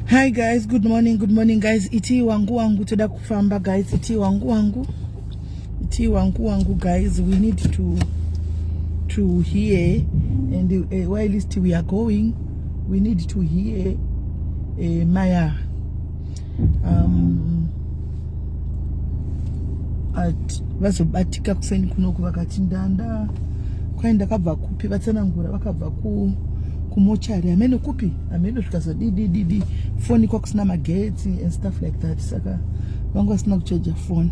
Hi guys, good morning, good morning guys. Iti wangu wangu toda kufamba guys. Iti wangu wangu. Iti wangu wangu guys, we need to hear and whilst we are going, we need to hear Maya at vazobatika kuseni kunoku vakati ndanda kwai ndakabva kupi vatsanangura vakabva ku kumochari hameno kupi hameno zvikazodidididi foni kwakusina magetsi and stuff like that saka vanga vasina kuchaja foni.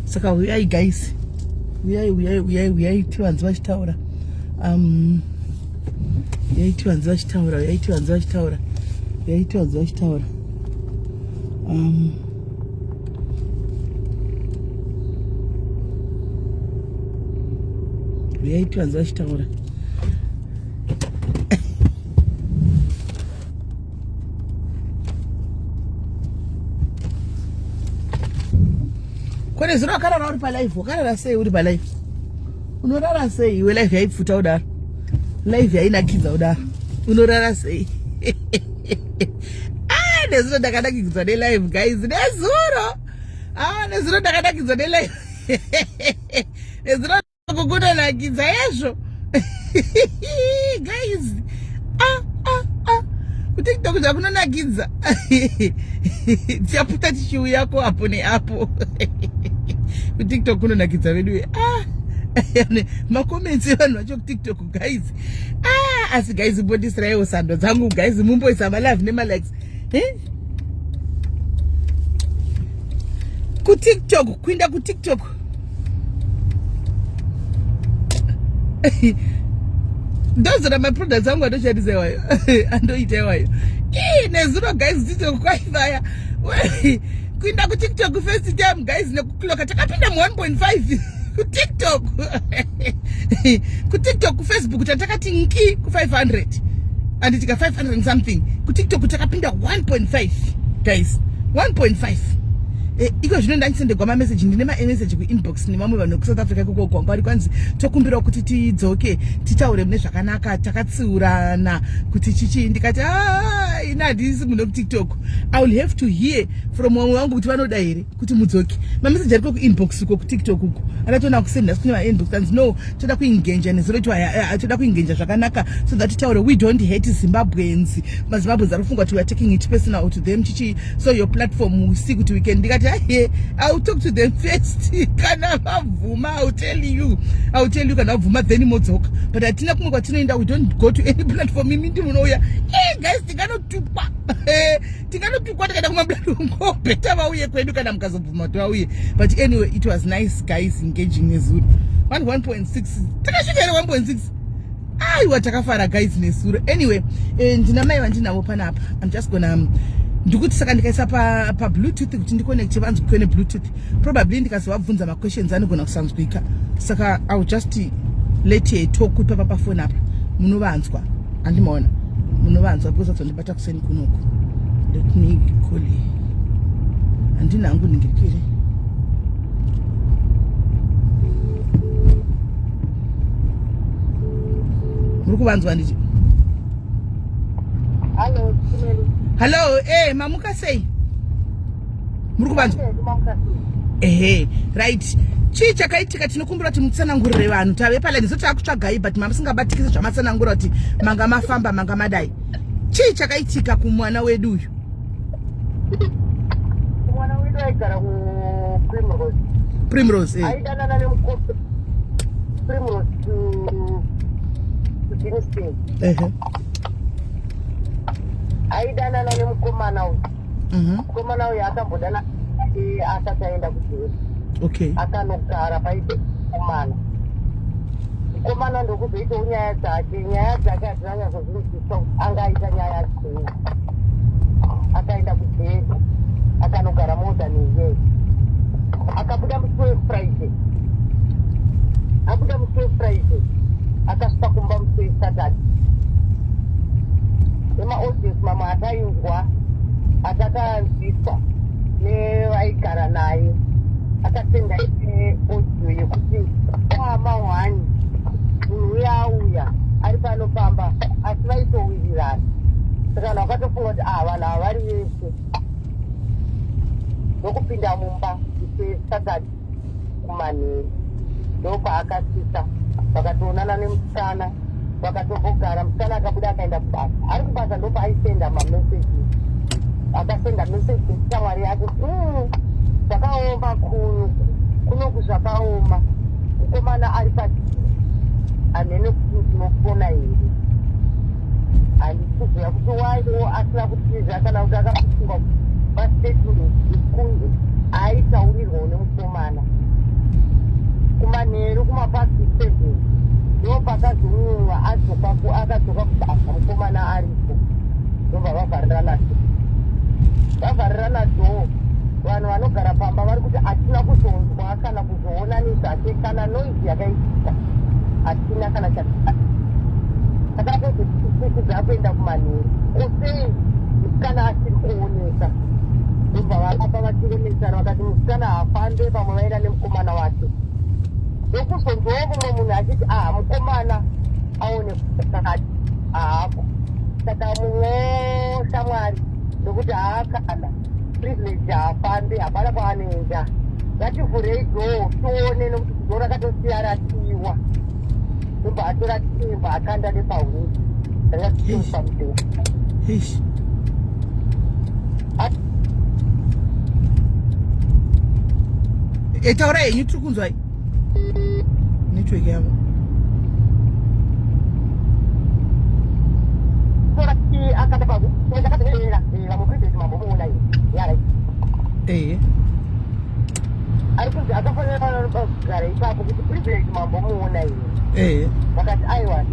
Saka huyai guys, huyai huyai huyai huyai tivanzi vachitaura, uyai tivanzi vachitaura, uyai tivanzi vachitaura, uyai tivanzi vachitaura. Uyai tivanzi vachitaura. Kone zuro wakarara uri palive, wakarara sei uri palive? Unorara sei iwe? Live yaipfuta kudaro, live yainakidza kudaro, unorara sei? Ah, nezuro ndakanakidzwa nelive guys, nezuro. Ah, nezuro ndakanakidzwa nelive, nezuro kukunonakidza yezvo guys. Ah, ah, ah. KuTikTok zvakunonakidza, tichaputa tichiuyako apo neapo. KuTikTok kunonakidza vedu. Ah, macomments evanhu vacho kuTikTok guys. Ah, asi guys, mbondisiraiwo sando dzangu guys, mumboisa malove nemalikes, eh? KuTikTok, kuinda kuTikTok ndozora maproducts angu andoshandisa iwayo, andoita iwayo. Ii, nezuro guys, TikTok kwaifaya. Kuinda kuTikTok first time guys, nekuclocka takapinda mu1.5 kuTikTok. KuTikTok, kuFacebook tatakati nki ku500 anditika 500 and something, kuTikTok takapinda 1.5 guys, 1.5. Iko zvino ndandisendegwa mameseji, ndine mameseji kuinbox nemamwe vanhu vekuSouth Africa ikoko kwanga vari, kwanzi tokumbirawo kuti tidzoke titaure mune zvakanaka, takatsiurana kuti chichii. Ndikati, ah, ina handisi munhu wekuTikTok, I will have to hear from vamwe vangu kuti vanoda here kuti mudzoke. Mameseji ariko kuinbox uko kuTikTok uko akatoona kuseni nhasi kune mainbox, anzi no, toda kuengager nezuro, toda kuengager zvakanaka so that titaure. We don't hate Zimbabweans, maZimbabweans ari kufunga kuti we are taking it personal to them chichi, so your platform we see kuti we can. Ndikati, ahe, I will talk to them first. Kana vabvuma, I will tell you, I will tell you. Kana vabvuma then modzoka, but hatina kumwe kwatinoenda. We don't go to any platform. Imi ndi munouya. Guys, tinganotukwa, tinganotukwa tikaenda kumaplatform. Better vauye kwedu kana mukazobvuma kuti vauye. But anyway, it was nice guys, engaging nezuro. 1.6 takasvika here? 1.6, aiwa, takafara guys nezuro. Anyway, ndina mai vandinavo panapa. I'm just gonna ndikuti saka ndikaisa pabluetooth pa kuti ndiconnecte vanzwikwe nebluetooth, probably ndikazovabvunza maquestions anogona kusanzwika, saka I will just let her talk ipapa pafoni apa, munovanzwa, andimaona munovanzwa because adzondibata kuseni kunoku. Let me call her. Handina hangu ningirikire. Muri kuvanzwa ndichi? Hello, Chimeli. Hallo, mamuka sei? Muri kuvanzwa? Ehe, right. Chii chakaitika? Tinokumbira kuti mutsanangurire vanhu. Tave paline so taakutsvagai, but mamusingabatikisi zvamatsanangura kuti manga mafamba, manga madai. Chii chakaitika kumwana wedu uyu? Mwana wedu aigara kuPrimrose. Primrose, eh. Aidanana nemukosi Primrose to Kingston. Aidanana nemukomana uyu. Mukomana uyu akambodana asati aenda kujeri. Akanogara paite mukomana. Mukomana ndokuzoitawo nyaya dzake. Nyaya dzake hadzina nyatsozinzwiswa kuti anga aita nyaya dzei. Akaenda kujeri akanogara more than a year. Akabuda musi weFriday, abuda musi weFriday akasvika kumba musi weSaturday. Nemaaudios mamwe atainzwa, atakanzwiswa nevaigara naye. Akasenda audio yekuti kwama one munhu uya auya ari pano pamba, asi vaitowirirana. Saka vanhu vakatofunga kuti, ah, vanhu ava vari vese. Ndokupinda mumba Saturday kumanheru, ndopaakasvika, vakatoonana nemusikana, vakatombogara. Musikana akabuda akaenda kubasa. Ari kubasa ndopaaisenda mameseji. Akasenda meseji shamwari yake, "Zvakaoma kuno kunoku, zvakaoma. Mukomana ari pati, hamene kuti ndinopona here. Handisi kuziva kuti waiwo asina kutiza kana kuti akafunga pastatement ekunge aitaurirwawo nemukomana." Kumanheru, kumapast 7, ndopakazomumwa adzoka, akadzoka kubasa, mukomana aripo, ndobva vavharirana door. Vavharirana door, vanhu vanogara pamba vari kuti hatina kuzonzwa kana kuzoona nezvake, kana noise yakaitika hatina kana takatozoti dzakuenda kumanheru kosei musikana asiri kuoneka. Ndobva varamba vachionekana, vakati musikana haafambe, pamwe vaenda nemukomana wake. Ndokuzonzwawo mumwe munhu achiti, ah, mukomana aonekati haako. Saka mumwewo shamwari ndokuti, haakana Privilege haafambi, hapana kwaanoenda, ngativhurei door tione, nekuti door rakatosiya rasiyiwa. Ndobva atora timba, akanda nepahwindo ranga pamudhuri. Eish. Taura henyu, tiri kunzwai. Network yavo. Tora akanda pahwindo, vamwe Privilege mambomuona iyi yara. Ehe. Ari kunzi akafanira kugara ipapo kuti Privilege mambomuona iyi. Ehe. Vakati aiwa,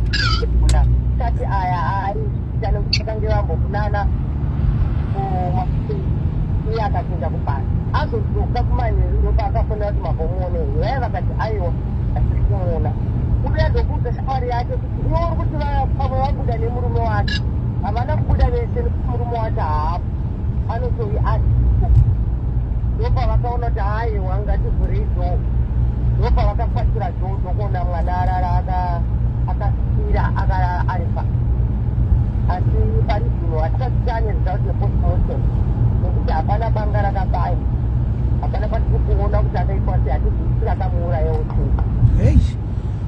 kati aya aita nekuti vakange vambomunana iye akatoenda kubasa, azodzoka kumanheru ndopaakafonera kuti mambomuona here. Vaya vakati aiwa, asiri kumuona. Uya ndokuudza shamwari yake kuti iwe uri kuti pamwe vabuda nemurume wake. Havana kubuda vese nekuti murume wacho haapo, anotovi asipo. Ndopavakaona kuti aiwa, ngativhurei door. Ndopavakakwatura door, ndokuona mwana arara akasira ari pa asi pari zvino hatisati tane result yepostmortem nekuti hapana banga rakabaya, hapana patiri kuona kuti akaitwa sei. Hatizivisi rakamuurayawo sei. Hey.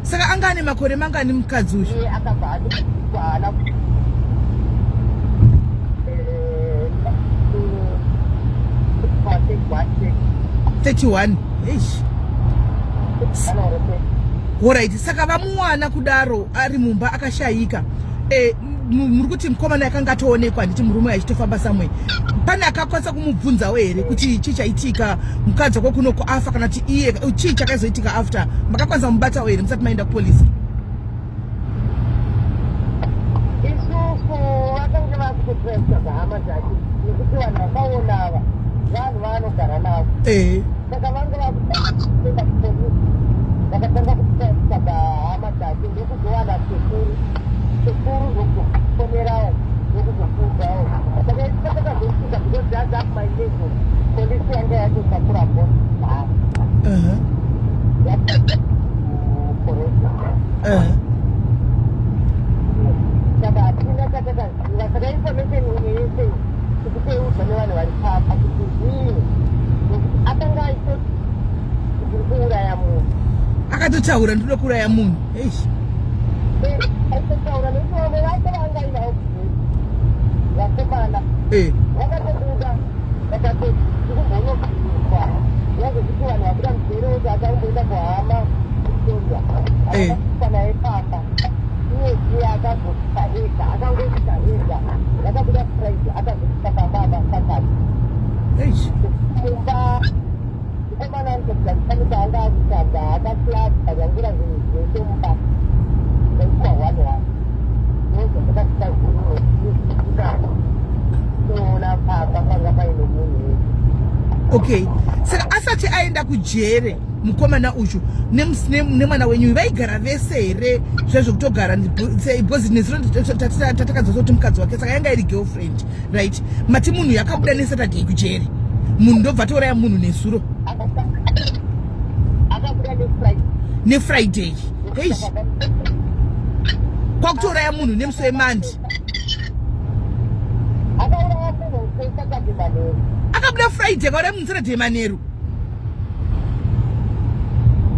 Saka anga ane makore mangani mukadzi uyu? Iye akabva atoiswa haana 31. Eish. Alright, saka vamuwana kudaro ari mumba akashayika. Muri kuti mukomana akanga atoonekwa, handiti? Murume achitofamba somewhere. Pane akakwanisa kumubvunzawo here kuti chii chaitika, mukadzi wako kunoko afa, kana kuti iye chii chakazoitika after? Makakwanisa kumubatawo here musati maenda kupolisi? Isusu vakange vakutotsvaga hama dzake nekuti vanhu vakaona ava vanhu vaanogara navo. Saka vanga vakuenda kupolisi, vakatanga kutsvaga hama dzake, ndokuzowana sekuru. Sekuru ndokuzofonerawo, ndokuzofunzawo. Saka isu patakazosvika, because dzadzakumailevel, polisi yanga yatosakura bhoni. Saka hatina chatakaziva. Saka information imwe yese tikutoiudzwa nevanhu vari papa kuti zvii, nekuti akanga aitoti ndiri kuuraya munhu. Akatotaura, ndinoda kuuraya munhu. Eish. Aitotaura nekuti vamwe vake vanga ainavo vakomana vakatobuda, vakatoti tikumbonobviswa yazvekuti vanhu vabuda mujere woti achakumboenda kuhama Victoria. Akasvika naye pamba, iye iye akazosvika ega, akangosvika ega. Vakabuda Friday, akazosvika pamba apa Saturday. Eish. Mumba mukomana anotogarisana anga akutsvaga, akaflata zvangura zvinhu zvese mumba, zvaitwa one one. Ndozvatakasvika kunoona pamba panga paine munhu. Okay, saka asati aenda kujere mukomana uyu nemwana wenyu vaigara vese here zvezvekutogara? Because nezuro tatakanzwa kuti mukadzi wake, saka yanga iri girlfriend, right? Mati munhu yakabuda neSaturday kujere, munhu ndobva touraya munhu nezuro. Nefriday. Hey. Kwakutouraya munhu nemusi wemandi. Akauraya munhu Saturday manheru. Akabuda Friday akauraya munhu Saturday manheru.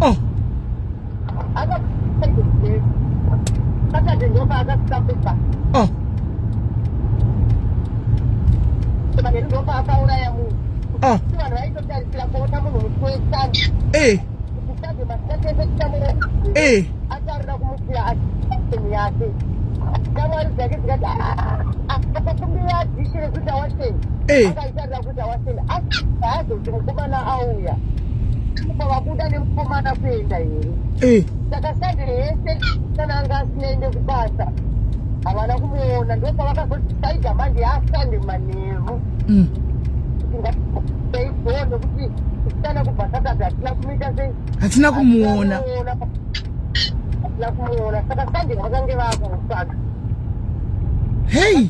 Oh. Saturday ndopaakasvika kumba. Oh. Manheru ndopaakauraya munhu. Oh. Vanhu vaitotarisira kuona munhu musi weSunday. Eh. Sunday masikati ese tichamuona. Eh. Atarira kumukira action yake. Shamwari dzake dzikati akakumbira dhishi rekuita washeni. Eh. Akaitarira kuita washeni. Asi haazoti mukomana auya. Pavabuda nemukomana kuenda here? Eh. Saka Sunday yese kana anga asinaende kubasa havana kumuona ndopavakazotisaida manje yaSunday manheru. Kuti ngataidziwo nekuti kana kubva Saturday hatina kumuita sei? Hatina kumuona. Hatina kumuona. Saka Sunday vakange vaakumutsvaga. Hey.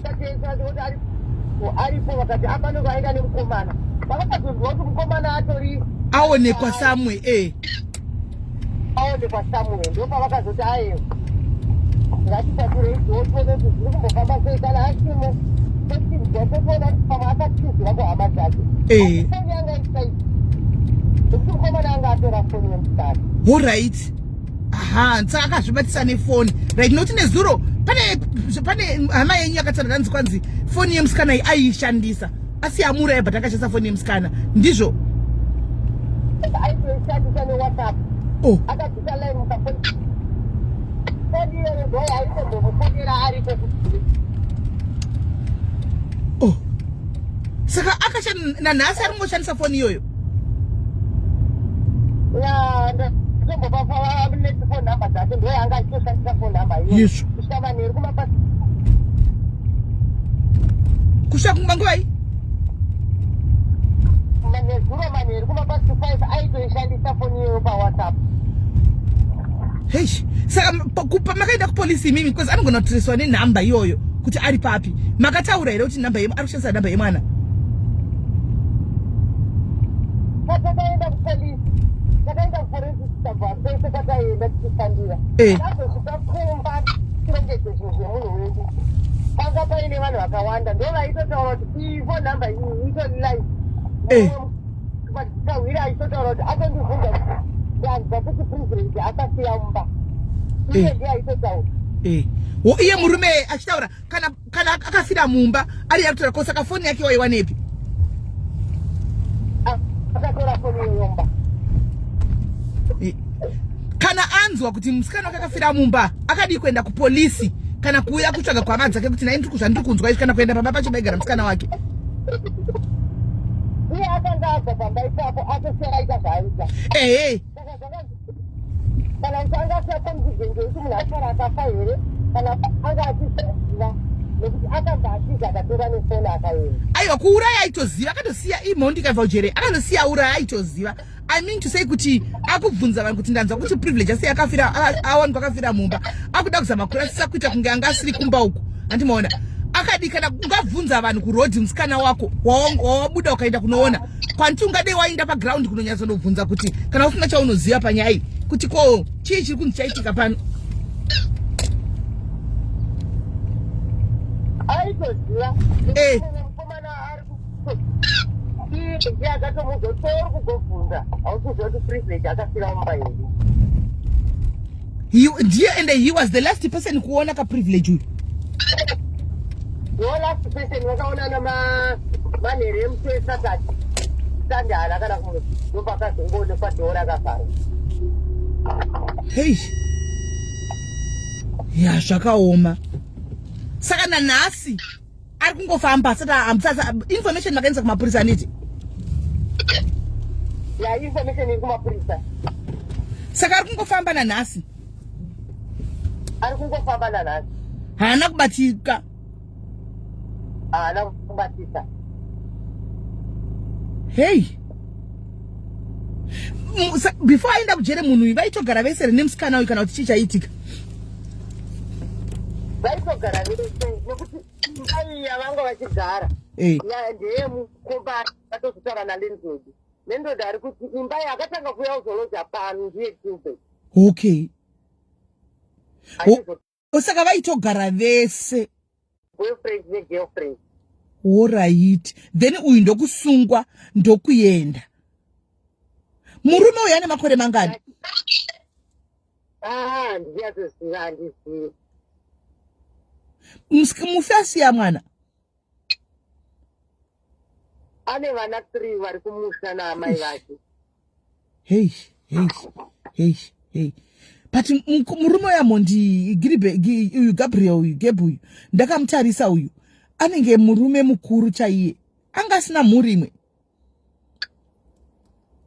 Aripo vakati apano vaenda nemukomana. Vakazonzwa kuti mukomana atori aonekwa samwe eh. Aonekwa samwe ndopavakazoti ayewa ngatitaturei tione kuti zviri kumbofamba sei kana asimo totinzwa totoona kuti pamwe akatizira kuhama dzake. Eh. Foni yanga isai nekuti mukomana anga atora foni yemusikana. Alright. Aha, saka akazvibatisa nefoni. Right, nokuti nezuro pane hama yenyu yakataura kanzi kwanzi foni yemusikana iyi aiishandisa. Asi amuraya but akashandisa foni yemusikana. Ndizvo? Aitoishandisa neWhatsApp. Oh. Akabvisa line mukafoni. Foni iyoyo ndo yaitombomufonera ariko kuti. Oh. Saka akashandisa nanhasi ari kungoshandisa foni iyoyo. Ya, ndombopa phone number dzake ndo yanga achitoshandisa phone number iyoyo. Yesu. Kusvika manheru kumapasi. Kusvika kumba nguvai? Manezuro manheru kumapasi 5 aitoishandisa foni iyoyo paWhatsApp. Hey, saka makaenda kupolisi imimi because anogona kutresiwa nenhamba iyoyo kuti ari papi. Makataura here kuti nhamba ari kushandisa nhamba yemwana? Patakaenda kupolisi, takaenda kuforensic tabva pese kwataenda tichishandira. Eh. Tazosvika kumba tirongedze zvinhu zvemunhu wedu. Panga paine vanhu vakawanda ndo vaitotaura kuti iyi phone number iyi itori live. Eh. Kawira aitotaura kuti atondibvunza kuti ndanzwa kuti Privilege akasiya mumba. Iye Eh. ndiye aitotaura. Eh. Wo iye murume achitaura kana akafira mumba ari akutaura ko saka foni yake waiwanepi? Akatora foni yomba. Kana anzwa kuti musikana wake akafira mumba akadii kuenda kupolisi kana kuuya kutsvaga kwama dzake kuti nai ndiri zvandiri kunzwa izvi kana kuenda pamba pacho paigara musikana wake. Iye akanga abva pamba ipapo atosiya aita zvaaita. Ehe. Saka zvakanzi kana kuti anga asiya confidence yekuti munhu achara akafa here kana anga achiziva nekuti akabva atiza akatora nefoni akaenda. Aiwa kuuraya aitoziva akatosiya imhondi ikabva kujere akatosiya auraya aitoziva. I mean to say kuti akubvunza vanhu kuti ndanzwa kuti Privilege asiya akafira awanikwa akafira mumba akuda kuzama kurasisa kuita kunge anga asiri kumba uku handimaona akadi kana ungabvunza vanhu kurodhi musikana wako wawabuda ukaenda kunoona kwanti ungadei waenda paground kunonyatsonobvunza kuti kana usina chaunoziva panyaya iyi kuti ko chii chiri kunzi chaitika pano. Aitoziva. Eh. Mukomana ari ndiye akatomuudza kuti uri kugobvunza hausiziva kuti Privilege akafira mumba here. Ndiye and he was the last person kuona ka Privilege uyu. Ndo last person vakaonana manheru emusi weSaturday. Sunday haana kana ndopakazongoonekwa door rakavharwa. Hey. Ya zvakaoma. Saka nanhasi ari kungofamba asati information makaendesa kumapurisa aniti? Ya information iri kumapurisa. Saka ari kungofamba nanhasi? Ari kungofamba nanhasi. Haana kubatika. Haana kubatika. Hey. Before aenda kujere munhu uyu vaitogara vese nemusikana uyu kana kuti chii chaiitika? Vaitogara vese nekuti imba iyi yavanga vachigara Eh. ndeyemukomba atozotaura nalandlord. Landlord ari kuti imba iyi akatanga kuuya kuzoloja pano ndiye Gilbert. Okay, saka vaitogara vese boyfriend negirlfriend. Alright, then uyu ndokusungwa ndokuenda. Murume uyu ane makore mangani? Ah, ndiyatoziva, handizivi. Mufi asiya mwana? Ane vana 3 vari kumusha naamai vake. Hei hei hei hei, but murume uyu amondi giribe uyu, Gabriel uyu, Geb uyu, ndakamutarisa uyu, anenge murume mukuru chaiye. Anga asina mhuri imwe?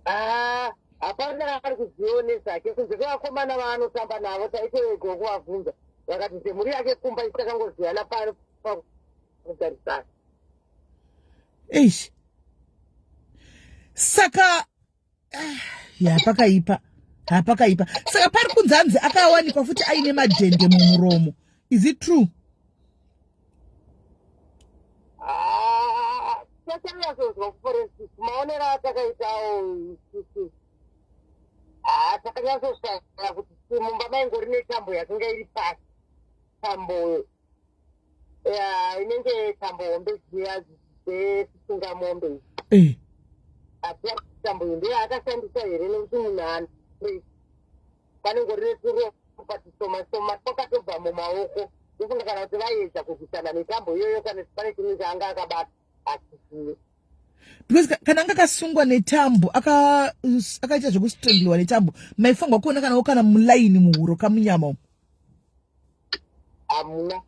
Ah, hapana ari kuziva nezvake kunze kwevakomana vaanotamba navo. Taitoego kuvabvunza, vakati zemhuri yake kumba isakangoziyana pano pakugarisana. Eish, saka ah, ya, pakaipa, hapakaipa. Saka pari kunzi hanzi akawanikwa futi aine madhende mumuromo. Is it true? Ah, takanyatsoziva kuforensic maonero atakaitawo isusu. Ah, takanyatsosvaka kuti mumba maingori netambo yakanga iri pasi, tambo inenge tambo hombe dziya dzekusunga mombe. Asi tambo iyi ndiyo akashandisa here? Nekuti munhu haana panengori neturopa tushoma shoma twakatobva mumaoko. Ndofunga kana kuti vaiedza kurwisana netambo iyoyo, kana kuti pane chimwe chaanga akabata, hatisivi. Because kana anga akasungwa netambo, akaita zvekustrangliwa netambo, maifanirwa kuona kana kana mulaini muhuro kamunyama umu. Hamuna.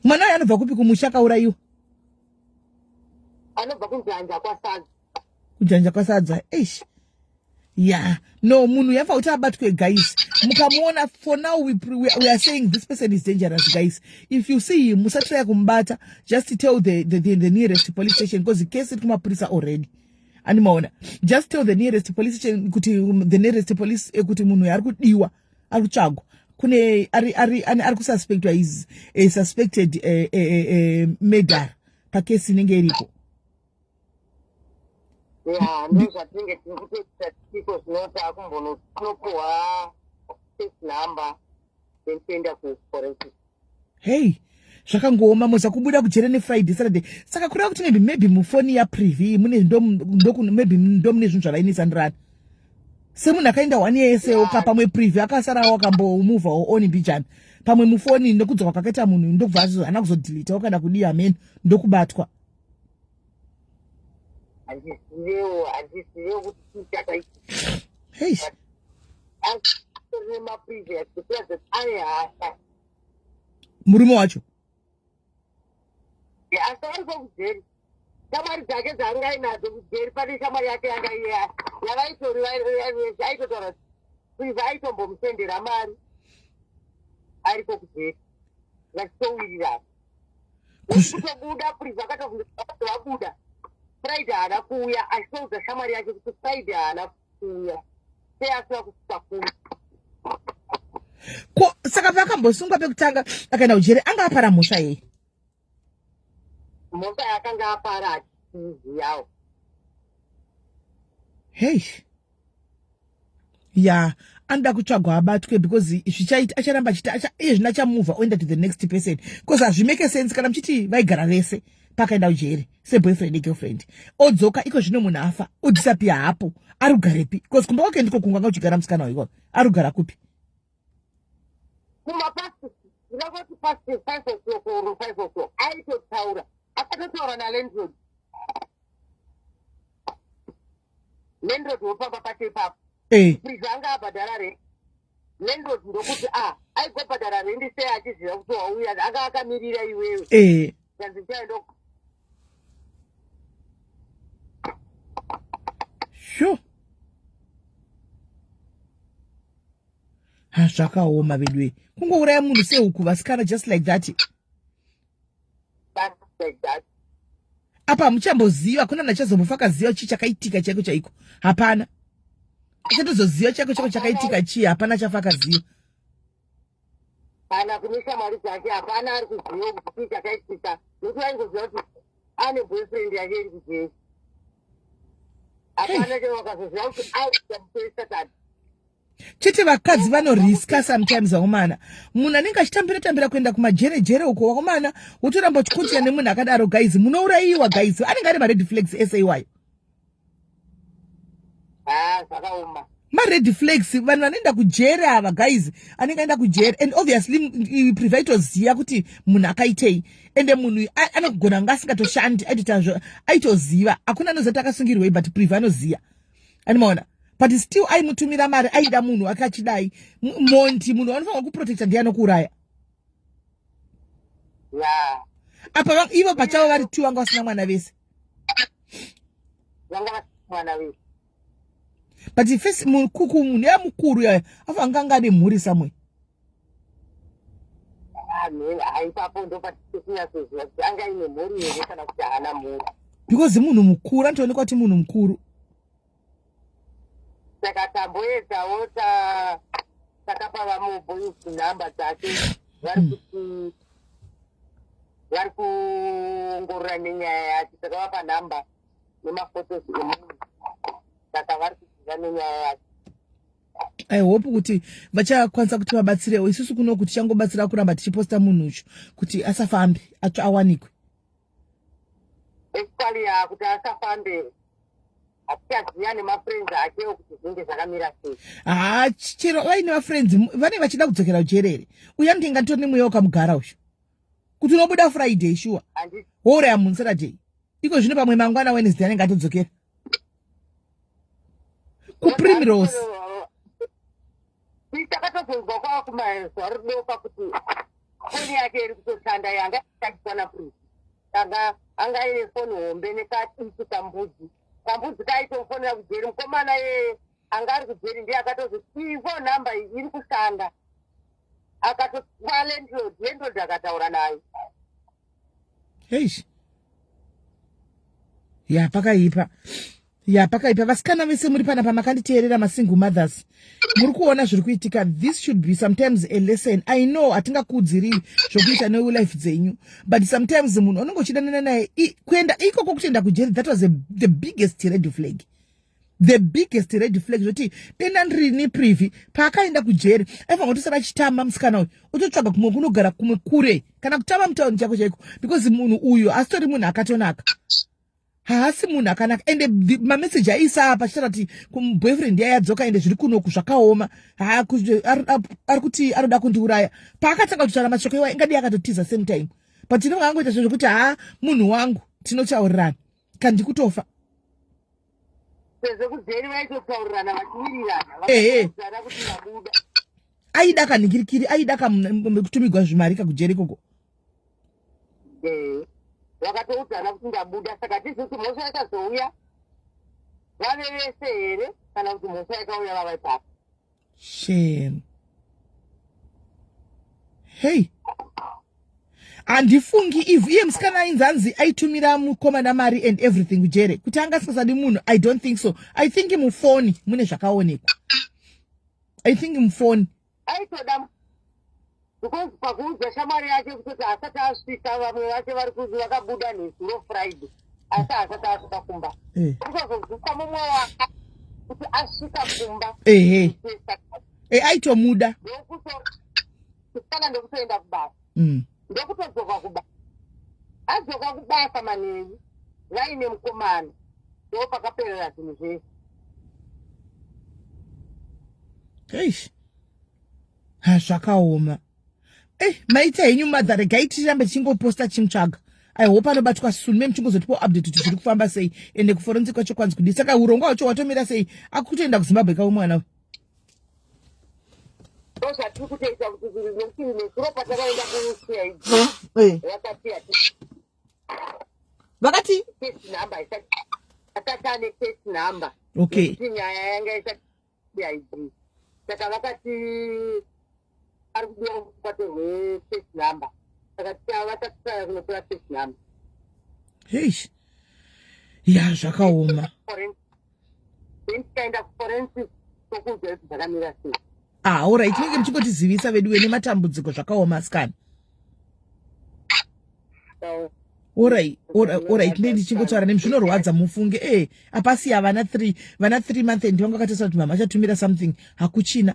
Mwana uyu anobva kupi kumusha akaurayiwa? Anobva kunjanja kwaSadza. Kujanja kwaSadza. Eish, yeah, no, munhu yafa kuti abatwe. Guys, mukamuona, for now we are saying this person is dangerous. Guys, if you see him, musatraya kumubata. Just tell the nearest police station, because case iri kumapurisa already, animaona. Just tell the nearest police station kuti the nearest police kuti munhu ari kudiwa, ari kutsvagwa, kune ari kususpectwa, is a suspected murder pakesi inenge iripo. Ya, ndo zvatinenge tiri kutoita tiko zvino, takumbonopuhwa case number, then toenda kuforensic. Hei, zvakangooma. Moza kubuda kujere neFriday, Saturday, saka kureva kuti maybe mufoni yaPrivi mune maybe ndo mune zvinhu zvavainisandirana semunhu akaenda one year yese ka. Pamwe Privi akasarawo, akambomuvhawo on mbijana, pamwe mufoni nekudzoka kwakaita munhu ndokubva haana kuzodhilitawo kana kudii, amen, ndokubatwa. Handizivewo, handizivewo kuti chii chakaitika. Hei. Asi nemaprevious kuratidza kuti ane hasha. Murume wacho? Asi ariko kujeri, shamwari dzake dzaanga ainadzo kujeri, pane shamwari yake yanga iye yavaitori, aitotaura Privi aitombomusendera mari ariko kujeri, vachitowirirana. Kutobuda Privi akatobvunza kuti vabuda Friday, haana kuuya, achitoudza shamwari yake kuti Friday haana kuuya, sei asina kusvika kuno. Ko saka paakambosungwa pekutanga akaenda kujere, anga apara mhosva yei? Mhosva yakanga apara hatiziyawo. Hei, ya, anoda kutsvagwa abatwe, because zvichaita acharamba achiita iye zvino achamuvha oenda to the next person, because hazvimake sense kana muchiti vaigara vese pakaenda kujeri seboyfriend negirlfriend, odzoka iko zvino munhu afa, odisappear hapo. Ari kugarepi? Because kumba kwake ndiko kunga anga uchigara musikana waiko. Ari kugara kupi? Kumapast ndingangoti past 5 o'clock or 5 o'clock aitotaura, akatotaura nalandlord, landlord wopamba pacho ipapo. Privi anga abhadhara rent, landlord ndokuti a aigobhadhara rendi sei achiziva kuti wauya, anga akamirira iwewe. Kanzi chaendo. Sure, ha, zvakaoma vedu, kungouraya munhu sehuku, vasikana, just like that. Just like that. Apa hamuchamboziva, hakuna munhu achazombofa akaziva chii chakaitika chaiko chaiko. Hapana achatozoziva chaiko chaiko chakaitika chii, hapana achafa akaziva. Kana kune shamwari dzake hapana ari kuziva kuti chii chakaitika, nekuti vaingoziva kuti ane boyfriend yake iri kujeri. Hapana chero wakazoziva kuti auya musi weSaturday. Chete vakadzi vanoriska sometimes vakomana. Munhu anenge achitambira tambira kuenda kumajerejere uko vakomana, wotoramba uchikontinya nemunhu akadaro guys, munourayiwa guys. Anenge ari mared flags ese iwayo. Ah, zvakaoma. Mared flags, vanhu vanoenda kujere ava guys, anenge aenda kujere and obviously Priva itoziva kuti munhu akaitei, ende munhu anogona kunge asingatoshandi, aitoita aitoziva. Hakuna anoziva kuti akasungirwei, but Priva anoziva, animaona. But still aimutumira mari, aida munhu akachidai. Monti munhu anofanira kuprotecta ndiye anokuuraya. Apa ivo pachavo vari two, vanga vasina mwana vese. Vanga vasina mwana vese. But first mukuku munhu yamukuru yaya afa anga ane mhuri samwe. Ipapo ndopatisinyatsoziva kuti anga aine mhuri here kana kuti haana mhuri. Because munhu mukuru, anotoonekwa kuti munhu mukuru. Saka tamboedzawo, takapa vamuboys nhamba dzake, vari kuti vari kuongorora nenyaya yacho. Takavapa nhamba nemaphotos emunhu, saka vari kuziva nenyaya yacho. I hope kuti vachakwanisa kuti vabatsirewo isusu kuno, kuti tichangobatsira kuramba tichiposta munhu uchu kuti asafambe, acho awanikwe. Especially ya kuti asafambe, hatichaziva nemafriends akewo kuti zvinenge zvakamira sei. Ha, chero vaine mafriends vanenge vachida kudzokera kujerere. Uyu anenge nditori nemweya wakamugara uyu kuti unobuda Friday sure, wouraya munhu Saturday. Iko zvino pamwe mangwana Wednesday anenge atodzokera kuPrimrose. Takatozonzwa kwava kumazuva ridoka kuti foni yake iri kutoshanda, yanga ishandiswa naPrivi. Anga anga aine foni hombe nekadiki kambudzi. Kambudzi kaitofonera kujeri. Mukomana yeye anga ari kujeri ndiye akatozoti iyi phone number iyi iri kushanda. Akatopa landlord, landlord akataura naye. Heish, ya, pakaipa, ya, pakaipa. Vasikana vese muri panapa makanditeerera, masingle mothers, muri kuona zviri kuitika. This should be sometimes a lesson. I know hatingakuudziri zvokuita nelife dzenyu, but sometimes munhu unenge uchidanana naye, kuenda ikoko, kutoenda kujeri, that was the biggest red flag, the biggest red flag. Zvoti denda ndirini Privi paakaenda kujeri, aifanira kutosara achitamba musikana uyu, ototsvaga kumwe kunogara kumwe kure, kana kutama mutauni chako chaiko, because munhu uyu asitori munhu akatonaka, haasi munhu akanaka. Ende mameseji aisa apa achitaura kuti boyfriend yayadzoka, ende zviri kunoku zvakaoma, ari kuti anoda kundiuraya. Paakatanga kutaura mashoko iwa, ingadii akatotiza same time, but inonge angoita zvinhu zvekuti ha, munhu wangu, tinotaurirana kandi kutofa. Sezvo kujeri vaitotaurirana vachiwirirana. Vakaudza kuti mabuda. Aida kanhingirikiri, aida kutumigwa zvimari kakujeri ikoko. Vakatoudzana kuti ndabuda. Saka tizi kuti mhosva yakazouya vave vese here, kana kuti mhosva yakauya vava ipapo. Shame. Hey, handifungi if iye musikana ainzi anzi aitumira mukomana mari and everything kujere, kuti anga asingazadi munhu, I don't think so. I think mufoni mune zvakaonekwa. I think mufoni. Aitoda, because pakuudza shamwari yake kutoti asati asvika, vamwe vake vari kuzi vakabuda nezuro Friday, asi asati asvika kumba. Kutozobvisa mumwe wake kuti asvika kumba. Ehe, e, aitomuda. Kana ndokutoenda kubasa, ndokutodzoka kubasa. Adzoka kubasa manheru vaine mukomana, ndo pakaperera zvinhu zvese. Eish, ha, zvakaoma. Maita henyu mother, regai tirambe tichingoposta chimutsvaga. I hope anobatwa soon. Me muchingozotipo update kuti zviri kufamba sei, ende kuforensic kwacho kwanzi kudii. Saka urongwa hwacho hwatomira sei? Akutoenda kuZimbabwe kawo mwana uyu? Ndo zvatiri kutoita kuti nekuti nezuro patakaenda kuCID, vakati Vakati case number asati ane case number. Nekuti nyaya yanga isati CID, saka vakati ari kudiwa kuti patorwe case number. Saka vachatisaya kunotora case number. Heish, ya, zvakaoma. Then tikaenda kuforensic tokuudza kuti zvakamira sei. Ah, alright, tinenge muchingotizivisa veduwe nematambudziko. Zvakaoma, asikana. So, Alright, ndei ndichingotaura nemi, zvinorwadza mufunge. Apasiya vana 3, vana 3 month, and vanga vakataura kuti mama achatumira something, hakuchina.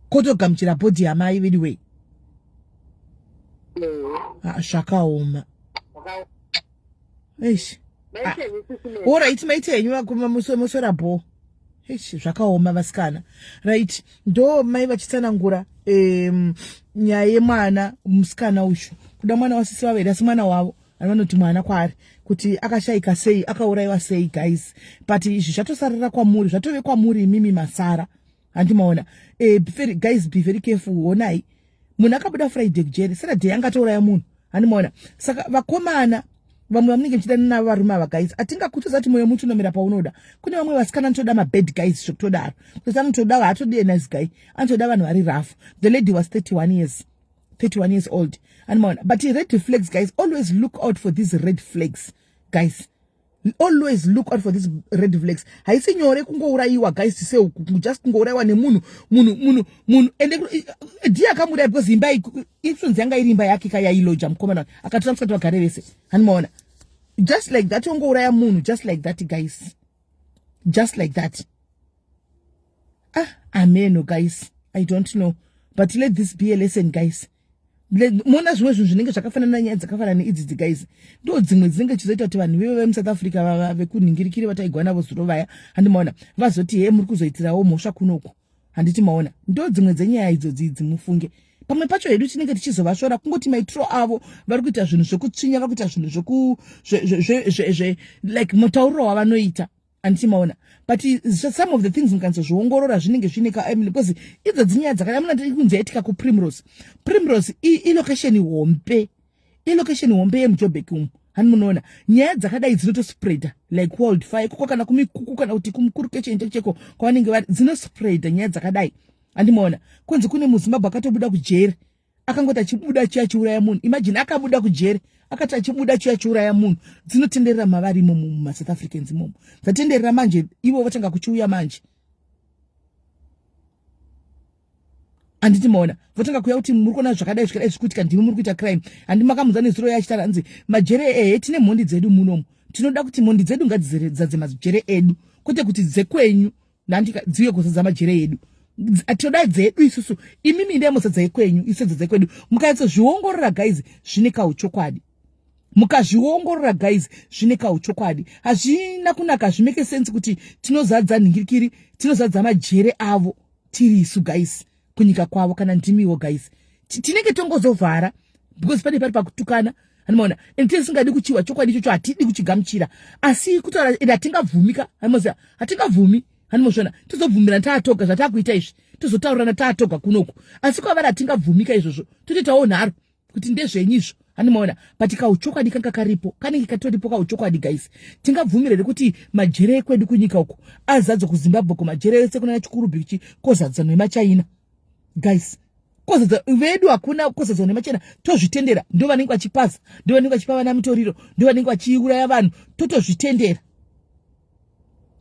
Kotogamuchira body yamai anyway. Ah, zvakaoma. Eish. Alright, maite henyu vakuma, muswera bho. Eish, zvakaoma vasikana. Right, ndo mai vachitsanangura nyaya yemwana musikana uyu, kuda mwana wasisi vavo, asi mwana wavo vanoti mwana kwaari kuti akashayika sei, akaurayiwa sei, guys. But izvi zvatosarira kwamuri, zvatove kwamuri imimi masara, handimaona? Guys, be very careful. Honai, munhu akabuda Friday kujeri, Saturday angatouraya munhu, handimaona? Saka vakomana vamwe vamunenge muchidana navo, varume ava, guys, hatingakutudza kuti mwoyo muti unomira paunoda. Kune vamwe vasikana anotoda mabad guys zvekutodaro, kuti anotoda, haatodi nice guy, anotoda vanhu vari rough. The lady was 31 years, 31 years old, handimaona? But red flags, guys, always look out for these red flags. Guys, always look out for these red flags. Haisi nyore kungourayiwa, guys, seuku just kungourayiwa nemunhu, munhu, munhu, munhu. Ende ndiye akamuuraya because imba influence yanga iri imba yake kayailoja mukomana akatora musati vagare vese, handimaona? Just like that, ongouraya munhu just like that, guys, just like that. Ah, ameno guys, I don't know, but let this be a lesson, guys. Mona zvimwe zvinhu zvinenge zvakafanana, nyaya dzakafanana neidzidzi, guys, ndo dzimwe dzinenge chizoita kuti vanhu veve vemuSouth Africa vekunhingirikiri vataigwa navo zuro vaya, handimaona, vazoti he, muri kuzoitirawo mhosva kunoku, handiti maona? Ndo dzimwe dzenyaya idzodzi idzi, mufunge. Pamwe pacho hedu tinenge tichizovasvora, kungoti maitiro avo, vari kuita zvinhu zvekutsvinya, vari kuita zvinhu zveku like mutauriro wavanoita, handiti maona? But some of the things mukanzozviongorora zvinenge zvine ka, because idzo dzinyaya dzakada muna kunzi yaitika kuPrimrose. Primrose ilocation hombe, ilocation hombe yemuJobek umu, hani munoona? Nyaya dzakadai dzinotospreada like wildfire ikoko, kana kumikuku, kana kuti kumukurukecheni cheko kwavanenge vari, dzinospreada nyaya dzakadai, handimaona? Kunzi kune muZimbabwe akatobuda kujeri, akangoti achibuda chiya achiuraya munhu. Imagine, akabuda kujeri, akati achibuda chiya achiuraya munhu. Dzinotenderera mavari imomo mumaSouth Africans imomo, dzatenderera manje, ivo vatanga kuchiuya manje, handiti maona? Votanga kuuya kuti muri kuona zvakadai, zvakadai zvikuitika, ndimi muri kuita crime, handi makamunza nezuro yachitara hanzi majere ehe, tine mhondi dzedu munomu, tinoda kuti mhondi dzedu ngadzizadze majere edu, kwete kuti dzekwenyu nandika dziuye kuzadza majere edu. Tinoda dzedu isusu, imimi ndai musadza ekwenyu, isedza dzekwedu. Mukanyatsozviongorora, guys, zvine kauchokwadi. Mukazviongorora, guys, zvine kauchokwadi. Hazvina kunaka, hazvimake sense kuti tinozadza nhingirikiri, tinozadza majere avo tiri isu, guys, kunyika kwavo. Kana ndimiwo, guys, tinenge tongozovhara because pane pari pakutukana, handimaona? And tisingadi kuchiwa chokwadi ichocho, hatidi kuchigamuchira, asi kutaura ende hatingabvumika, hanimoziva? Hatingabvumi, handimozviona? Tozobvumirana taatoga zvatakuita izvi, tozotaurirana taatoga kunoku, asi kwavari hatingabvumika izvozvo, totoitawo nharo kuti ndezvenyu izvo, handimaona? But kauchokwadi kanga karipo, kanenge katoripo kauchokwadi, guys. Tingabvumira here kuti majere ekwedu kunyika uku azadzwa, kuZimbabwe, kumajere ese kunana Chikurubhi kozadzwa nemaChina, guys? Kozadza vedu hakuna, kozadzwa nemachena, tozvitendera? Ndo vanenge vachipaza, ndo vanenge vachipa vana mitoriro, ndo vanenge vachiuraya vanhu, totozvitendera?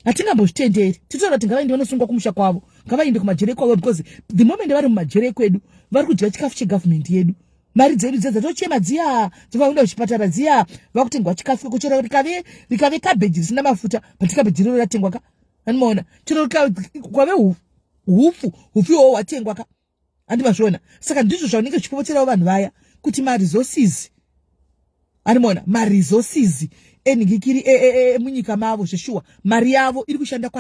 Hatingambozvitenderi. Titoona kuti ngavaende vanosungwa kumusha kwavo, ngavaende kumajere kwavo, because the moment vari mumajere ekwedu, vari kudya chikafu chegovernment yedu, mari dzedu dziya dzatochema dziya dzavaenda kuchipatara dziya, vakutengwa chikafu iko, chero rikave kabheji risina mafuta, but kabheji riro ratengwa ka, andimaona? Chero kwave hupfu, hupfu iwowo hwatengwa ka, handimazviona? Saka ndizvo zvaunenge zvichipopoterawo vanhu vaya kuti maresources, andimaona, maresources enhingikiri emunyika mavo, zveshuwa mari yavo iri kushanda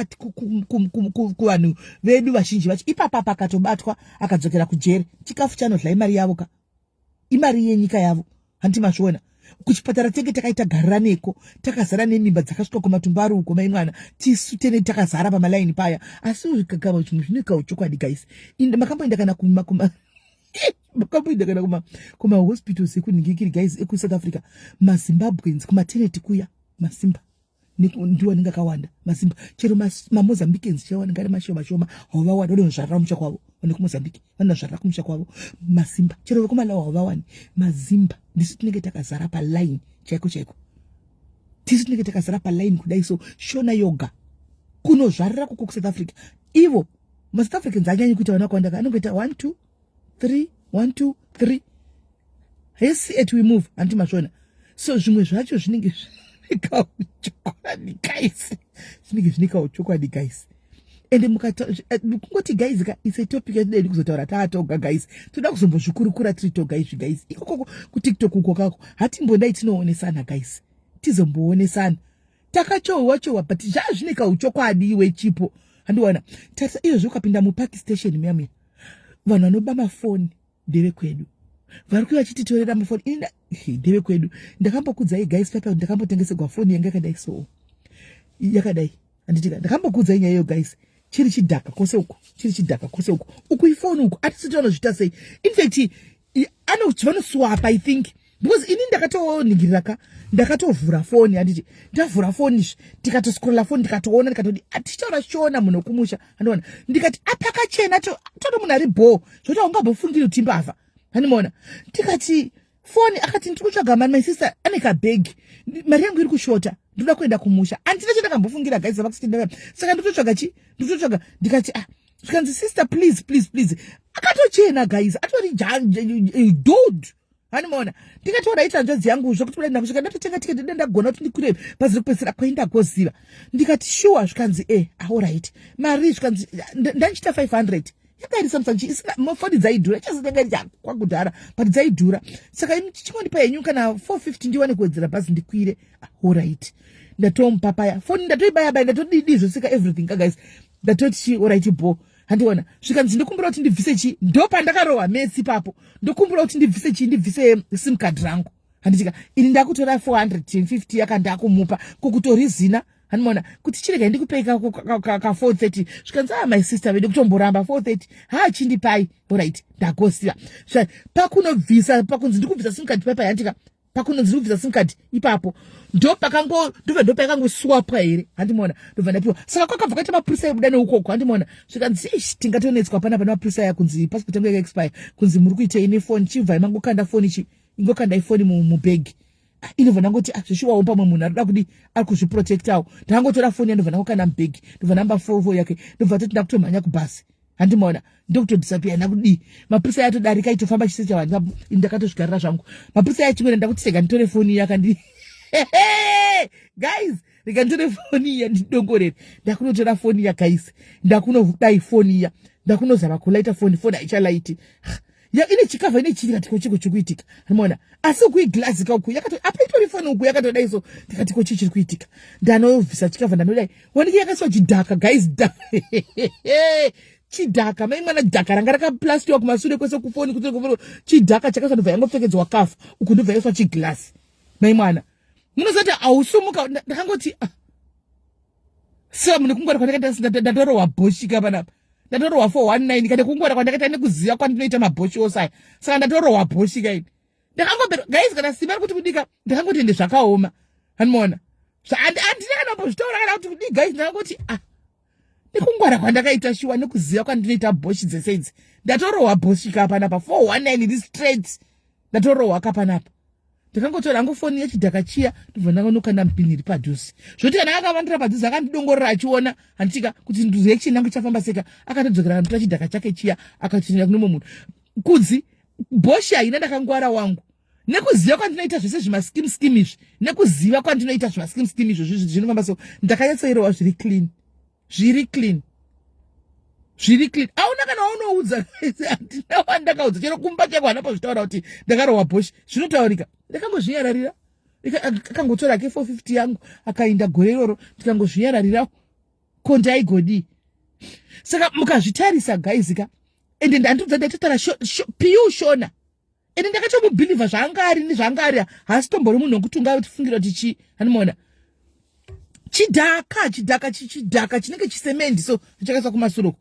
kuvanhu vedu vazhinji vacho. Ipapa pakatobatwa akadzokera kujere, chikafu chanodla imari yavo ka, imari yenyika yavo, handiti mazviona? Kuchipatara tenge takaita gariraneko, takazara nemimba dzakasvika kumatumbaru uko, mai mwana, tisu tene takazara pamalaini paya. Asi zvikagama zvimwe zvinoikawo chokwadi, guys. Makamboenda kana kuma makamboenda kana kumahospitals ekunhingikiri, guys, ekuSouth Africa, maZimbabweans kumaternity kuya, masimba ndiwo anenge akawanda, masimba. Chero maMozambicans chaiwo anenge ari mashoma shoma, hauvawani, vanonozvarira kumusha kwavo. Vane kuMozambique vanozvarira kumusha kwavo masimba. Chero vekuMalawi hauvawani mazimba. Ndisu tinenge takazara paline chaiko chaiko, tisu tinenge takazara paline kudai. So shona yoga kunozvarira kuko kuSouth Africa. Ivo maSouth Africans anyanyi kuita vana vakawanda, anongoita 1 2 3, 1 2 3. Hesi at we move, hanti mazviona? So zvimwe zvacho zvinenge zvine kauchokwadi, guys, zvinenge zvine kauchokwadi, guys. Ende mukungoti, guys ka, it's a topic yatidai kuzotaura taatoga, guys. Toda kuzombozvikurukura tiri toga izvi, guys. Ikokoko kuTikTok uko kako hatimbodai tinoonesana, guys, tizomboonesana. Takachohwa chohwa, but zvazvine kauchokwadi wechipo, handiwana. Tarisa izvozvi, ukapinda muPark Station muya muya, vanhu vanoba mafoni ndevekwedu, vari kuya vachititorera mafoni. Ini ndevekwedu. Ndakambokudzai, guys, papa ndakambotengeserwa foni yanga yakadai, so yakadai, handitika? Ndakambokudzai nyaya iyo, guys. Chiri chidhaka kwose uku, chiri chidhaka kwose uku, uku ifoni, uku atisi vanozviita sei. In fact, vanoswapa, I think, because ini ndakatoningirira ka, ndakatovhura foni, handiti? Ndavhura foni izvi, tikatoscrolla foni, ndikatoona, ndikatoti tichitaura Shona, munhu wekumusha, handiona. Ndikati apakachena toto munhu ari bho zvokuti haungambofungiri kuti imbavha, handimaona. Ndikati foni, akati ndiri kutsvaga mari, my sister ane kabhegi, mari yangu iri kushota, ndoda kuenda kumusha. Handina chandakambofungira, guys. Saka ndototsvaga chi, ndototsvaga. Ndikati, ah, zvikanzi, "Sister, please, please, please." Akatochena, guys, atori dude, handimaona. Ndikati ita hanzvadzi yangu zvokuti kudai ndakusvika ndatotenga tiketi, dai ndagona kuti ndikwire bhazi rekupedzisira kwaindagoziva. Ndikati, "Sure?" Zvikanzi, "E, alright, mari?" Zvikanzi, "Ndandichita 500." Yanga iri Samsung, isina foni dzaidhura, ichazitenga iri kwakudhara, but dzaidhura. Saka chingondipa henyu kana 450 ndiwane kuwedzera bhazi ndikwire. Alright, ndatomupa paya foni, ndatoibaya baya, ndatodidi zvosika everything ka, guys. Ndatoti chi, alright, bo, handiona. Zvikanzi, "Ndikumbura kuti ndibvise chi." Ndopandakarohwa metsi ipapo. "Ndokumbura kuti ndibvise chi, ndibvise SIM card rangu," handitika? Ini ndakutora 450 yaka ndakumupa kukutorizina, handimaona, kuti chiregai ndikupei ka 430. Zvikanzi, "Ah, my sister vedu, kutomboramba 430 ha, chindipai." Alright, ndagosiva pakunobvisa, pakunzi ndikubvisa SIM card paipai, handika? Pakunonzi ndikubvisa SIM card ipapo, ndo pakango ndobva ndopayakangoswapwa here, handimaona? Ndobva ndapiwa. Saka kwakabva kwaita mapurisa ebuda neukoko, handimaona. Zvikanzi, "Ish, tingatonetswa panapa nemapurisa aya, kunzi passport yangu yakaexpire, kunzi muri kuitei nefoni. Chibvai mangokanda foni, chi ingokandai foni mubhegi." Ah, inobva ndangoti, ah, zvishuwawo pamwe munhu arikuda kudi, ari kuzviprotectawo. Ndangotora foni yandobva ndangokanda mubhegi, ndobva namba fofo yake, ndobva toti ndakutomhanya kubhasi, handimaona. Ndokutodisappear ndakudii. Mapurisa ayatodarika, itofamba chise chavanhu, ndakatozvigarira zvangu. Mapurisa ayachingwena, ndakuti rega nditore foni yakandi, guys, rega nditore foni iya ndidongorere. Ndakunotora foni iya, guys, ndakunodai foni iya, ndakunozama kulaita foni, foni haichalaiti. Ya ine chikavha, ine chii. Ndikati, "Ko chiko chiri kuitika?" Handimaona. Asi uku iglazi ka, uku yakato apa itori foni, uku yakatodai. So ndikati, "Ko chii chiri kuitika?" Ndanobvisa chikavha, ndanodai, wanike yakaiswa chidhaka, guys, chidhaka, mai mwana, dhaka ranga rakaplastiwa kumasure kwese kufoni, kuti chidhaka chakaiswa, ndobva yangopfekedzwa kafa uku, ndobva yaiswa chiglasi. Mai mwana, munozoti hausumuka. Ndakangoti, ah, saka mune kungwara kwandakaita, ndatorohwa bhoshika panapa, ndatorohwa 419. Kana kungwara kwandakaita nekuziva kwandinoita mabhoshi ose aya, saka ndatorohwa bhoshika ini. Ndakangobera, guys, kana simba rikuti kudika. Ndakangoti ende zvakaoma, handimaona. Handina kana kumbozvitaura kana kuti kudii, guys. Ndakangoti, ah, nekungwara kwandakaita shuwa, nekuziva kwandinoita bhoshi dzese idzi, ndatorohwa bhoshika panapa, 419 iri straight, ndatorohwa kapanapa. Ndakangotora hangu foni yechidhaka chiya, ndobva ndangonokanda mupini iri padhuze, zvoti kana akavandira padhuze akandidongorera achiona, handitika, kuti reaction yangu ichafamba seka. Akatodzokera, akanotora chidhaka chake chiya, akatoenda kune mumwe munhu. Kudzi bhoshi haina. Ndakangwara wangu, nekuziva kwandinoita zvese zvimaskim skim izvi, nekuziva kwandinoita zvimaskim skim izvo zvinofamba. So ndakanyatsoirowa zviri clean, zviri clean, zviri clean. Auna kana waunoudza, handina wandakaudza, chero kumba chako hana pazvitaura kuti ndakarohwa bhoshi. Zvinotaurika, ndakangozvinyararira. Akangotora ake 450 yangu, akainda gore iroro, ndikangozvinyararira. Ko ndaigodii? Saka mukazvitarisa, guys ka, ende ndandibva ndaitotaura pure Shona, ende ndakatomubhilivha zvaanga ari nezvaanga ari. Haasi tombori munhu wekuti ungatifungira kuti chii, handimaona. Chidhaka, chidhaka, chidhaka chinenge chisemendi, so chakaiswa kumasuroko,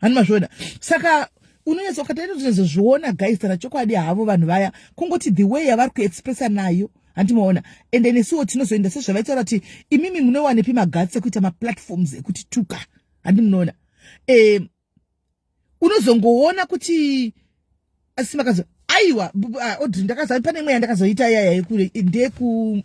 handimazviona. Saka unonyatsa ukataitozviona, guys, tara chokwadi havo vanhu vaya, kungoti the way yavari kuexpressa nayo, handimaona. Ende nesuwo tinozoenda sezvavaitaura kuti imimi munowanepi maguts ekuita maplatforms ekuti tuka, handimunoona. Unozongoona kuti asi makazo, aiwa, Audrey, ndakaza pane imwe yandakazoita iyaya yekure, ndeku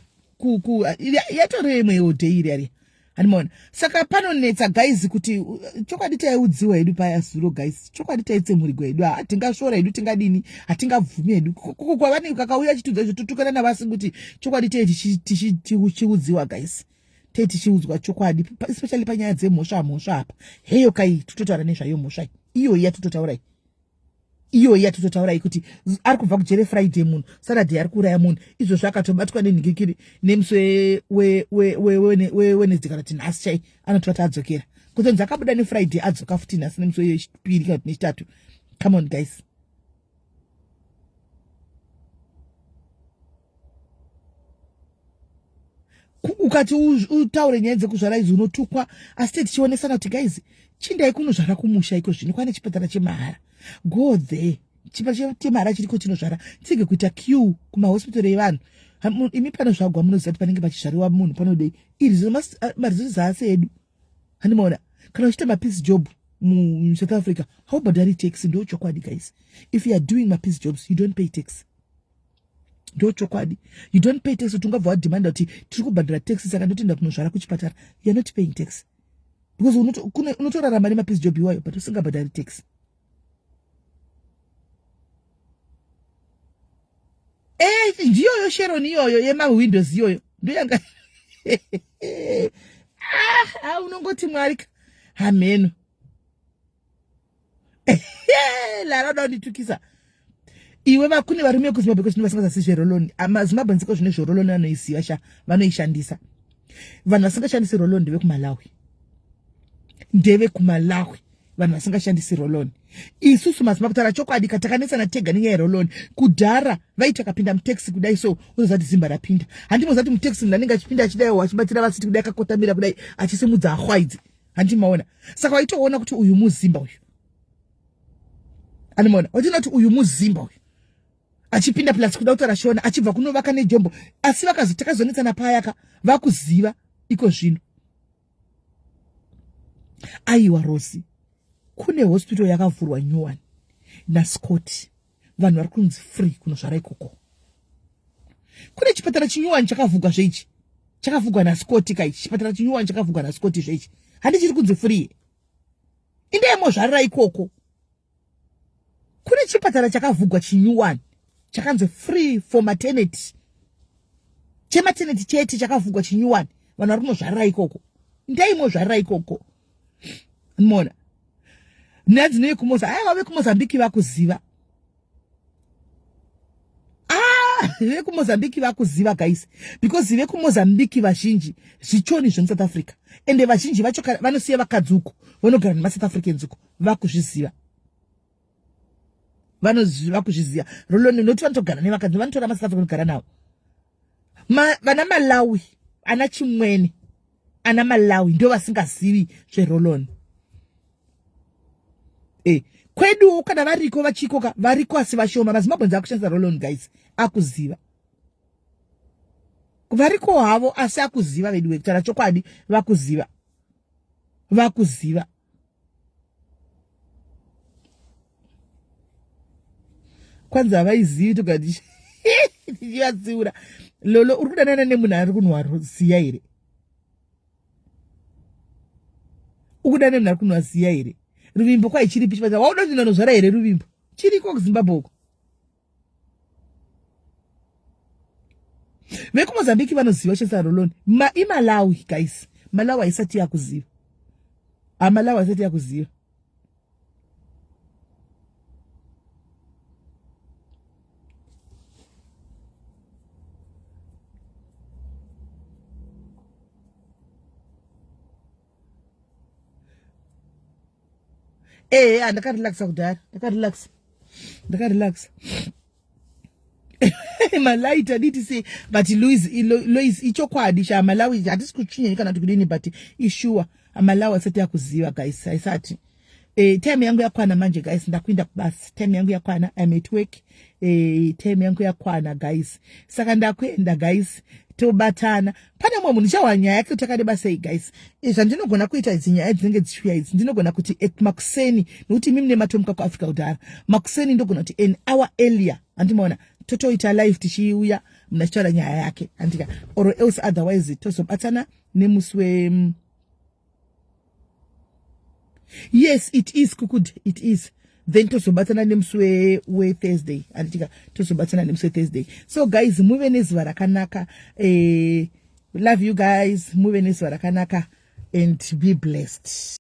yatori imwe yodhei iri ari. Handimaona. Saka panonetsa guys kuti chokwadi taiudziwa hedu paya zuro guys. Chokwadi taitsemurigwa hedu. Hatingasvora hedu tingadini? Hatingabvumi hedu. Kwavanenge kakauya chitudza izvo totukana navasi kuti chokwadi tei tichiudziwa guys. Tei tichiudzwa chokwadi especially panyaya dzemhosva mhosva apa. Heyo kai tototaura nezvayo mhosva iyoyi yatototaura iyi. Iyoyi yatototaura iyi kuti ari kubva kujere Friday munhu, Saturday ari kuuraya munhu. Izvozvo akatobatwa nenhingikiri nemusi weWednesday kana kuti nhasi chai anotova adzokera. Kutonzi akabuda neFriday adzoka futi nhasi nemusi wechipiri kana kuti nechitatu. Come on guys. Ukati utaure nyaya dzekuzvara idzi unotukwa, asi tee tichionesana kuti guys chindai kunozvara kumusha iko zvino kwane chipatara chemahara, go there. Chipatara chemahara chiriko chinozvara, tige kuita queue kumahospital evanhu. Imi panozvagwa munoziva kuti panenge pachizvariwa munhu panodei. Iri maresources haasi edu. Handimaona kana uchiita mapeace job muSouth Africa haubhadhari tax. Ndo chokwadi guys, if you are doing mapeace jobs you don't pay tax. Ndo chokwadi, you don't pay tax. Kuti ungabva wadhimanda kuti tiri kubhadhara tax saka ndotoenda kunozvara kuchipatara, you are not paying tax because unotorarama nemapeace job iwayo but usingabhadhari tax. Ndiyoyo Sharon iyoyo yemawindows iyoyo ndoyanga. Ah, unongoti Mwari hameno. Lara uda kunditukisa iwe. Vakune varume vekuZimbabwe kozvino vasingazasi zveroloni. Mazimbabwe nziko zvine zvoroloni vanoiziva sha, vanoishandisa. Vanhu vasingashandisi roloni ndevekuMalawi, ndevekuMalawi vanhu vasingashandisi roloni. Isusu maZimbabwe taura chokwadi katakanetsana tega nenyaya yeroloni. Kudhara vaiti akapinda mutaxi kudai so unoziva kuti zimba rapinda. Handimuziva kuti mutaxi munhu anenge achipinda achidaiwo achibatira vasiti kudai akakotamira kudai achisimudza ahwa idzi, handimaona. Saka waitoona kuti uyu muzimba uyu, andimaona, waitoona kuti uyu muzimba uyu achipinda plus kuda kutaura Shona achibva kunovaka nejombo. Asi takazonetsana payaka vakuziva iko zvino. Aiwa Rosi, kune hospital yakavhurwa new one naScott, vanhu vari kunzi free kunozvara ikoko. Kune chipatara chinyuwani chakavhugwa zveichi, chakavhugwa naScott kaichi. Chipatara chinyuwani chakavhugwa naScott zveichi, handi chiri kunzi free, indai mozvarira ikoko. Kune chipatara chakavhugwa chinyuwani chakanzi free for maternity, chematernity chete chakavhugwa chinyuwani, vanhu vari kunozvarira ikoko, ndai mozvarira ikoko. Mona nhadzi neyekumoza, aiwa vekuMozambiki vakuziva. VekuMozambiki vakuziva guys, because vekuMozambiki vazhinji zvichoni zvemuSouth Africa, ende vazhinji vacho vanosiya vakadzi uko vanogara nemaSouth Africans uko, vakuzviziva, vakuzviziva roloni noti vanotogara nevakadzi, vanotora maSouth African kugara navo. Vana Malawi ana chimwene ana Malawi ndo vasingazivi zveroloni. Kweduwo kana variko vachikoka variko asi vashoma. MaZimbabweans akushandisa rolon guys, akuziva. Variko havo asi akuziva veduwe, kutaura chokwadi vakuziva, vakuziva. Kwanzi havaizivi, toga tichivatsiura. Lolo, uri kudanana nemunhu ari kunwa ziya here? Ukuda nemunhu ari kunwa ziya here? Ruvimbo kwai chiripi chipatara wauda kuti ndanozvara here? Ruvimbo chiriko kuZimbabwe uko. VekuMozambiki vanoziva chesa roloni. IMalawi guys, Malawi haisati yakuziva. Amalawi haisati yakuziva. Ehe, ndakarelaxa kudhara, ndakarelaxa, ndakarelaxa. Malawi taditi sei? But Louis, Louis, ichokwadi cha Malawi hatisi kutsvinyeni kana kuti kudini, but ishuwa Malawi asati yakuziva guys, haisati. Time yangu yakwana manje guys, ndakuinda kubasa. Time yangu yakwana, I'm at work. Time yangu yakwana guys, saka ndakuenda guys, tobatana pane mumwe munhu chawa nyaya yake kuti akadeba sei guys. Zvandinogona kuita idzi nyaya dzinenge dzichiuya idzi, ndinogona kuti at makuseni, nekuti imi mune matomuka kuAfrica kudhara, makuseni ndogona kuti an hour earlier, handimaona, totoita live tichiuya munhu achitaura nyaya yake, handika? Or else otherwise tozobatana nemusi we Yes, it is kukud, it is. Then tozobatsana nemusi weThursday, handitika? Tozobatsana nemusi weThursday. So guys, muve nezuva rakanaka. Love you guys. Muve nezuva rakanaka and be blessed.